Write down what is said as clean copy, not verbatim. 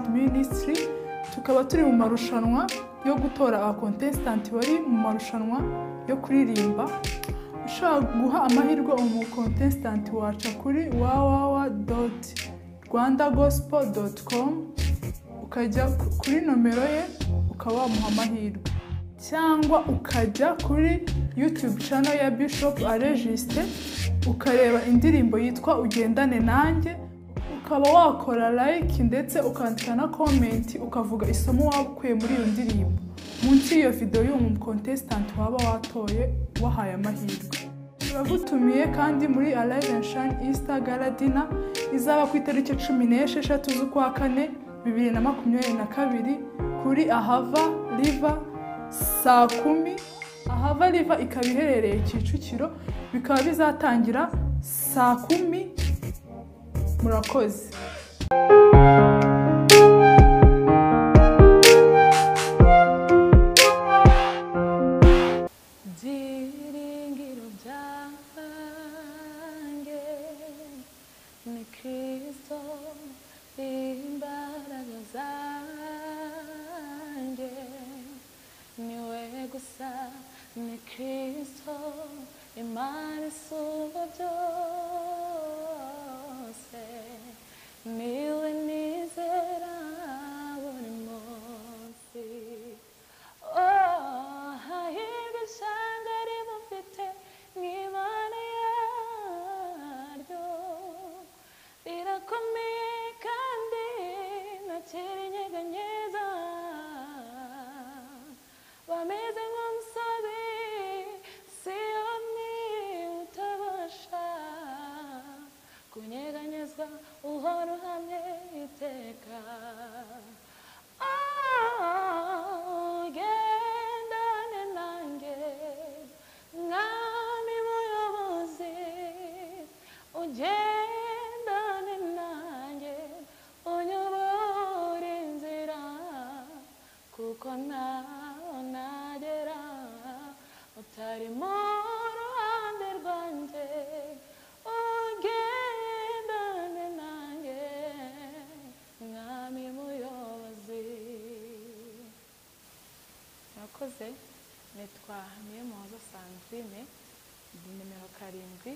God Ministry, tukaba turi mu marushanwa yo gutora aba contestant bari mu marushanwa yo kuririmba. Ushaka guha amahirwe umu contestant waca kuri www.rwandagospel.com, ukajya kuri nomero ye ukaba wamuha amahirwe, cyangwa ukajya kuri YouTube channel ya Bishop Aregiste ukareba indirimbo yitwa Ugendane Nanjye, ukaba wakora like ndetse ukandika na comment ukavuga isomo wakuye muri iyo ndirimbo munsi y'iyo video y'uwo contestant waba watoye wahaye amahirwe. Turagutumiye kandi muri Arise and Shine Easter Gala Dinner izaba ku itariki 16 z'ukwa kane 2022 kuri Ahava River saa 10. Ahava River ikaba iherereye Kicukiro, bikaba bizatangira saa 10. Murakoze. Byiringiro byanjye ni Kristo, imbaraga zanjye niwe gusa, ni Kristo, Imana isumba byose, niwe nizera buri munsi. Oh, hahirwa ishyanga rimufite nk'Imana yaryo, rirakomeye kandi ntakirinyeganyeza, bameze nk'umusozi Siyoni utabasha kunyeganyezwa, uhora uhamye iteka. Oh, gendane nanjye mwami muyobozi, ugendane nanjye unyobore inzira, kuko ntaho nagera utari mu ruhande rwanjye. Ugendane nanjye mwami muyobozi. Murakoze. Nitwa Niyomuhoza Sandrine, ndi nimero 7.